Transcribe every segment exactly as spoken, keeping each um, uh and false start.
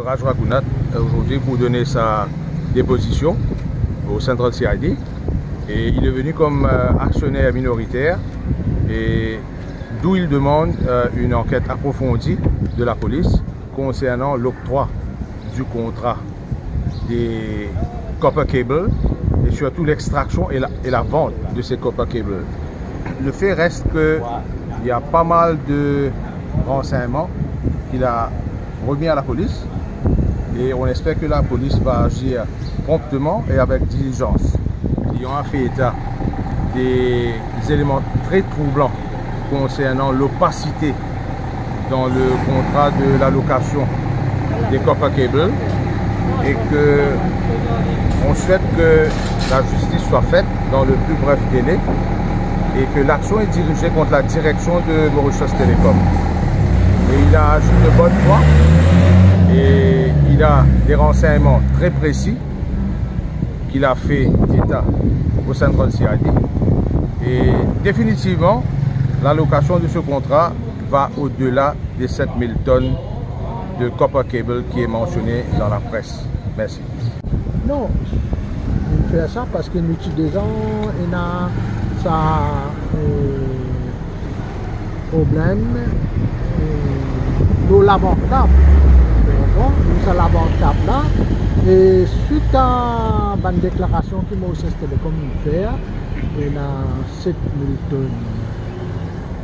Raj Raghunath, euh, aujourd'hui pour donner sa déposition au Central C I D. Et il est venu comme, euh, actionnaire minoritaire, et d'où il demande, euh, une enquête approfondie de la police concernant l'octroi du contrat des copper cables et surtout l'extraction et la, et la vente de ces copper cables. Le fait reste que il y a pas mal de renseignements qu'il a remis à la police et on espère que la police va agir promptement et avec diligence. Ils ont fait état des éléments très troublants concernant l'opacité dans le contrat de la location des copper cables et que on souhaite que la justice soit faite dans le plus bref délai et que l'action est dirigée contre la direction de Mauritius Telecom. Et il a agi de bonne foi et il a des renseignements très précis qu'il a fait état au Central C I D. Et définitivement, la location de ce contrat va au-delà des sept mille tonnes de copper cable qui est mentionné dans la presse. Merci. Non, nou fer sa parski nou ti deza ena sa, eh, problem, eh, lor labank tab. Ou konpran? Lor sa labank tab la, e swit a bann deklarasion ki Mauritius Telecom inn fer, ena set mil tonn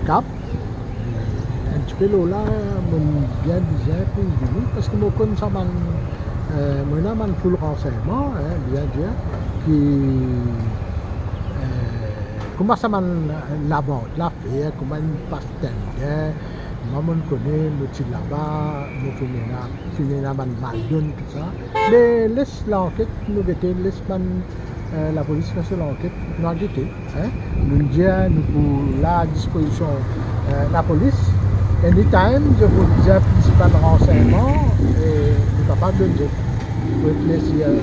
kab. Enn tipe lor la, mo bien bizin plis vini, parski mo konn sa bann, eh, mo ena bann foul ransegnman, eh, bizin dir, ki, eh, kouma sa bann labank la fer, kouma inn pas tender, mwa mo kone, mo ti laba, mo finn ena, finn ena bann maldonn, tousa. Me les lanket, nou gete, les bann, eh, lapolis fer so lanket, nou a gete, hein. Nou dir, nou pou la a dispozision, eh, lapolis. Anytime zot pou bizin plis bann ransegnman, e nou kapav donn zot. Pou eklersi, eh,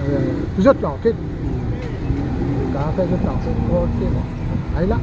eh, pou zot lanket, pou, pou kapav fer zot lanket korrekteman. Ala.